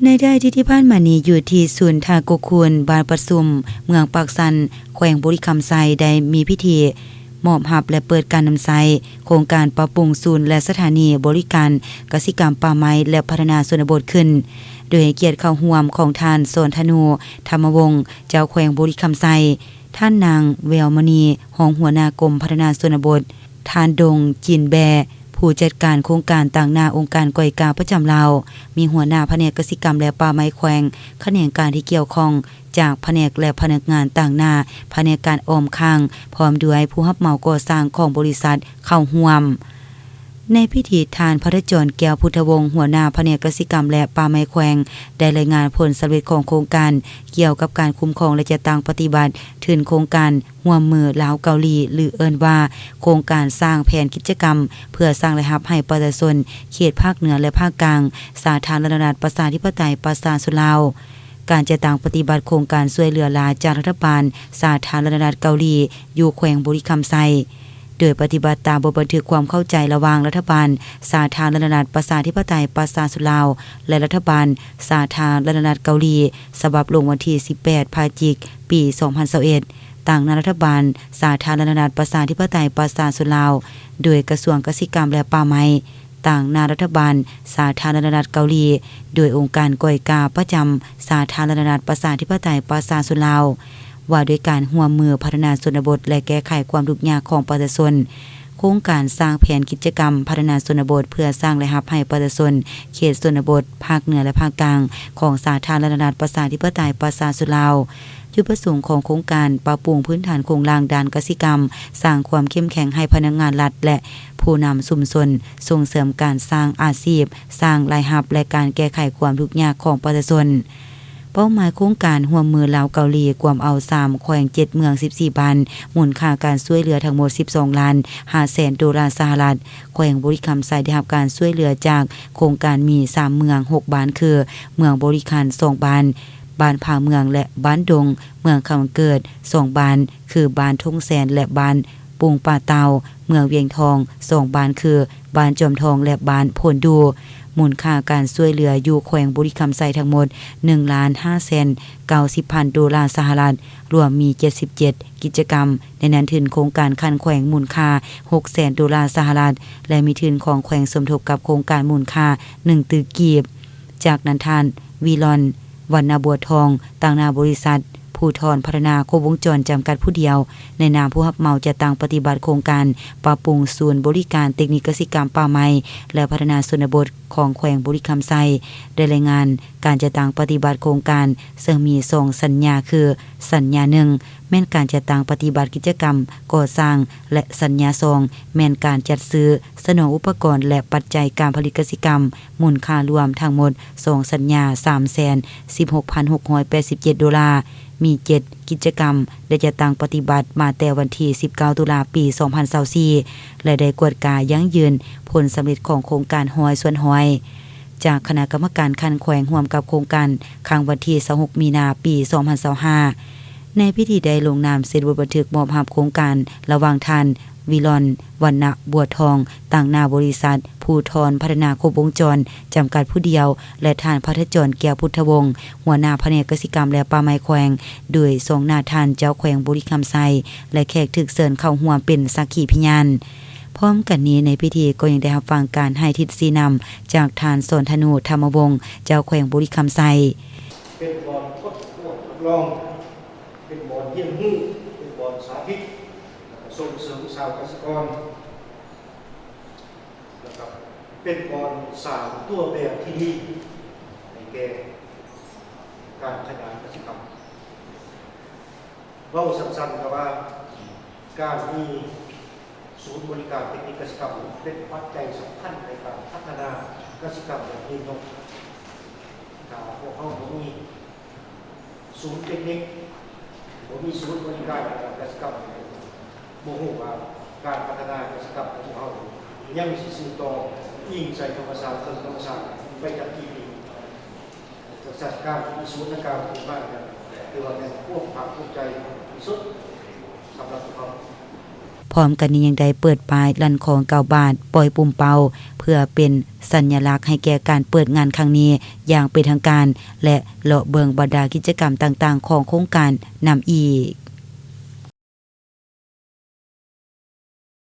ໃນໄດ້ທີ່ ທີ່ຜ່ານມານີ້ ຢູ່ທີ່ສູນທ່າກົກຄູນ ບ້ານປະຊຸມ ເມືອງປາກຊັນ ແຂວງບໍລິຄຳໄຊ ໄດ້ມີພິທີມອບຮັບ ແລະ ເປີດການນຳໃຊ້ໂຄງການປັບປຸງສູນ ແລະ ສະຖານີບໍລິການກະສິກຳປ່າໄມ້ ແລະ ພັດທະນາຊົນນະບົດຂຶ້ນ, ໂດຍໃຫ້ກຽດເຂົ້າຮ່ວມຂອງທ່ານ ສອນທະນູ ທຳມະວົງ ເຈົ້າແຂວງບໍລິຄຳໄຊ, ທ່ານນາງ ແວວມະນີ ຮອງຫົວໜ້າກົມພັດທະນາຊົນນະບົດ, ທ່ານ ດົງ ຈິນແບ ຜູ້ຈັດການໂຄງການຕາງໜ້າອົງການກອຍກາປະຈຳລາວ, ມີຫົວໜ້າພະແນກກະສິກຳ ແລະ ປ່າໄມ້ແຂວງ, ຂະແໜງການທີ່ກ່ຽວຂ້ອງຈາກພະແນກ ແລະ ພະນັກງານຕາງໜ້າ, ພະແນກການອ້ອມຂ້າງ, ພ້ອມດ້ວຍຜູ້ຮັບເໝົາກໍ່ສ້າງຂອງບໍລິສັດເຂົ້າຮ່ວມ. ໃນພິທີ, ທ່ານ ພັດທະຈອນ ແກ້ວພຸດທະວົງ ຫົວໜ້າພະແນກກະສິກຳ ແລະ ປ່າໄມ້ແຂວງ ໄດ້ລາຍງານຜົນສຳເລັດຂອງໂຄງການ ກ່ຽວກັບການຄຸ້ມຄອງ ແລະ ຈັດຕັ້ງປະຕິບັດທຶນໂຄງການຮ່ວມມືລາວ-ເກົາຫຼີ ຫຼື ເອີ້ນວ່າ ໂຄງການສ້າງແຜນກິດຈະກຳ ເພື່ອສ້າງລາຍຮັບໃຫ້ປະຊາຊົນເຂດພາກເໜືອ ແລະ ພາກກາງ ສາທາລະນະລັດ ປະຊາທິປະໄຕ ປະຊາຊົນລາວ. ການຈັດຕັ້ງປະຕິບັດໂຄງການຊ່ວຍເຫຼືອລາຈາກລັດຖະບານສາທາລະນະລັດເກົາຫຼີ ຢູ່ແຂວງບໍລິຄຳໄຊ, ໂດຍປະຕິບັດຕາມບົດບັນທຶກຄວາມເຂົ້າໃຈລະຫວ່າງລັດຖະບານສາທາລະນະລັດປະຊາທິປະໄຕປະຊາຊົນລາວ ແລະ ລັດຖະບານສາທາລະນະລັດເກົາຫຼີ ສະບັບລົງວັນທີສິບແປດ ພະຈິກ ປີສອງພັນຊາວເອັດ ຕາງໜ້າລັດຖະບານສາທາລະນະລັດປະຊາທິປະໄຕປະຊາຊົນລາວ ໂດຍກະຊວງກະສິກຳ ແລະ ປ່າໄມ້. ຕາງໜ້າລັດຖະບານສາທາລະນະລັດເກົາຫຼີ ໂດຍອົງການກອຍກາປະຈຳສາທາລະນະລັດປະຊາທິປະໄຕປະຊາຊົນລາວ ວ່າດ້ວຍການຮ່ວມມືພັດທະນາຊົນນະບົດ ແລະ ແກ້ໄຂຄວາມທຸກຍາກຂອງປະຊາຊົນ. ໂຄງການສ້າງແຜນກິດຈະກຳພັດທະນາຊົນນະບົດ ເພື່ອສ້າງລາຍຮັບໃຫ້ປະຊາຊົນເຂດຊົນນະບົດ ພາກເໜືອ ແລະ ພາກກາງ ຂອງສາທາລະນະລັດປະຊາທິປະໄຕປະຊາຊົນລາວ. ຈຸດປະສົງຂອງໂຄງການປັບປຸງພື້ນຖານໂຄງລ່າງດ້ານກະສິກຳ, ສ້າງຄວາມເຂັ້ມແຂງໃຫ້ພະນັກງານລັດ ແລະ ຜູ້ນຳຊຸມຊົນ, ສົ່ງເສີມການສ້າງອາຊີບ, ສ້າງລາຍຮັບ ແລະ ການແກ້ໄຂຄວາມທຸກຍາກຂອງປະຊາຊົນ. ເປົ້າໝາຍໂຄງການຮ່ວມມືລາວ-ເກົາຫຼີ ກວມເອົາສາມແຂວງ ເຈັດເມືອງ ສິບສີ່ບ້ານ, ມູນຄ່າການຊ່ວຍເຫຼືອທັງໝົດ ສິບສອງລ້ານຫ້າແສນໂດລາສະຫະລັດ. ແຂວງບໍລິຄຳໄຊໄດ້ຮັບການຊ່ວຍເຫຼືອຈາກໂຄງການມີສາມເມືອງ ຫົກບ້ານ ຄື ເມືອງບໍລິຄຳ ສອງບ້ານ, ບ້ານຜາເມືອງ ແລະ ບ້ານດົງ, ເມືອງຄຳເກີດ ສອງບ້ານ ຄື ບ້ານທົ່ງແສນ ແລະ ບ້ານປຸງປ່າເຕົ່າ, ເມືອງວຽງທອງ ສອງບ້ານ ຄື ບ້ານຈອມທອງ ແລະ ບ້ານໂພນດູ. ມູນຄ່າການຊ່ວຍເຫຼືອຢູ່ແຂວງບໍລິຄຳໄຊທັງໝົດ ໜຶ່ງລ້ານຫ້າແສນເກົ້າສິບພັນໂດລາສະຫະລັດ, ລວມມີເຈັດສິບເຈັດກິດຈະກຳ, ໃນນັ້ນທຶນໂຄງການຂັ້ນແຂວງມູນຄ່າ ຫົກແສນໂດລາສະຫະລັດ ແລະ ມີທຶນຂອງແຂວງສົມທົບກັບໂຄງການມູນຄ່າ ໜຶ່ງຕື້ກີບ. ຈາກນັ້ນທ່ານ ວິລອນ ວັນນະບົວທອງ ຕາງໜ້າບໍລິສັດ ພູທອນພັດທະນາຄົບວົງຈອນ ຈຳກັດຜູ້ດຽວ ໃນນາມຜູ້ຮັບເໝົາຈັດຕັ້ງປະຕິບັດໂຄງການປັບປຸງສູນບໍລິການເຕັກນິກກະສິກຳ, ປ່າໄມ້ ແລະ ພັດທະນາຊົນນະບົດຂອງແຂວງບໍລິຄຳໄຊ ໄດ້ລາຍງານການຈັດຕັ້ງປະຕິບັດໂຄງການ ເຊິ່ງມີສອງສັນຍາ ຄື ສັນຍາໜຶ່ງ ແມ່ນການຈັດຕັ້ງປະຕິບັດກິດຈະກຳກໍ່ສ້າງ ແລະ ສັນຍາສອງ ແມ່ນການຈັດຊື້ສະໜອງອຸປະກອນ ແລະ ປັດໄຈການຜະລິດກະສິກຳ ມູນຄ່າລວມທັງໝົດສອງສັນຍາ ສາມແສນສິບຫົກພັນຫົກຮ້ອຍແປດສິບເຈັດໂດລາ. ມີເຈັດກິດຈະກຳໄດ້ຈັດຕັ້ງປະຕິບັດມາແຕ່ວັນທີສິບເກົ້າ ຕຸລາ ປີສອງພັນຊາວສີ່ ແລະ ໄດ້ກວດກາຢັ້ງຢືນຜົນສຳເລັດຂອງໂຄງການຮ້ອຍສ່ວນຮ້ອຍ ຈາກຄະນະກຳມະການຂັ້ນແຂວງຮ່ວມກັບໂຄງການ ຄັ້ງວັນທີຊາວຫົກ ມີນາ ປີສອງພັນຊາວຫ້າ. ໃນພິທີໄດ້ລົງນາມເຊັນບົດບັນທຶກມອບຮັບໂຄງການ ລະຫວ່າງທ່ານ ວິລອນ ວັນນະບົວທອງ ຕາງໜ້າບໍລິສັດ ພູທອນພັດທະນາຄົບວົງຈອນ ຈຳກັດຜູ້ດຽວ ແລະ ທ່ານ ພັດທະຈອນ ແກ້ວພຸດທະວົງ ຫົວໜ້າພະແນກກະສິກຳ ແລະ ປ່າໄມ້ແຂວງ ໂດຍສ່ອງໜ້າທ່ານເຈົ້າແຂວງບໍລິຄຳໄຊ ແລະ ແຂກຖືກເຊີນເຂົ້າຮ່ວມເປັນສັກຂີພະຍານ. ພ້ອມກັນນີ້ ໃນພິທີກໍຍັງໄດ້ຮັບຟັງການໃຫ້ທິດຊີ້ນຳຈາກທ່ານ ສອນທະນູ ທຳມະວົງ ເຈົ້າແຂວງບໍລິຄຳໄຊ. ເປັນບ່ອນຄົ້ນຄວ້າທົດລອງ, ເປັນບ່ອນຮຽນຮູ້, ເປັນບ່ອນສາທິດ ແລະ ກະສົ່ງເສີມຊາວກະສິກອນ ແລະ ກະເປັນບ່ອນສ້າງຕົວແບບທີ່ດີໃຫ້ແກ່ການຂະຫຍາຍກະສິກຳ. ເວົ້າສັ້ນໆ ກະວ່າ ການມີສູນບໍລິການເຕັກນິກກະສິກຳ ເປັນປັດໄຈສຳຄັນໃນການພັດທະນາກະສິກຳແບບຍືນຍົງ. ຖ້າພວກເຮົາບໍ່ມີ ສູນເຕັກນິກ, ບໍ່ມີສູນບໍລິການກະສິກຳ, ບໍ່ຮູ້ວ່າການພັດທະນາກະສິກຳຂອງພວກເຮົາຍັງຊິສືບຕໍ່ອີງໃສ່ທຳມະຊາດ, ເຊິ່ງທຳມະຊາດໄປຈັກກີ່ປີ. ກະສັດການທີ່ມີສູນດັ່ງກ່າວຂຶ້ນມານີ້ ຖືວ່າແມ່ນຄວາມພາກພູມໃຈທີ່ສຸດສຳລັບພວກເຮົາ. ພ້ອມກັນນີ້ຍັງໄດ້ເປີດປ້າຍລັນຄອງເກົ້າບາດ ປ່ອຍປູມເປົ້າ ເພື່ອເປັນສັນຍາລັກໃຫ້ແກ່ການເປີດງານຄັ້ງນີ້ຢ່າງເປັນທາງການ ແລະ ເລາະເບິ່ງບັນດາກິດຈະກຳຕ່າງໆຂອງໂຄງການນຳອີກ.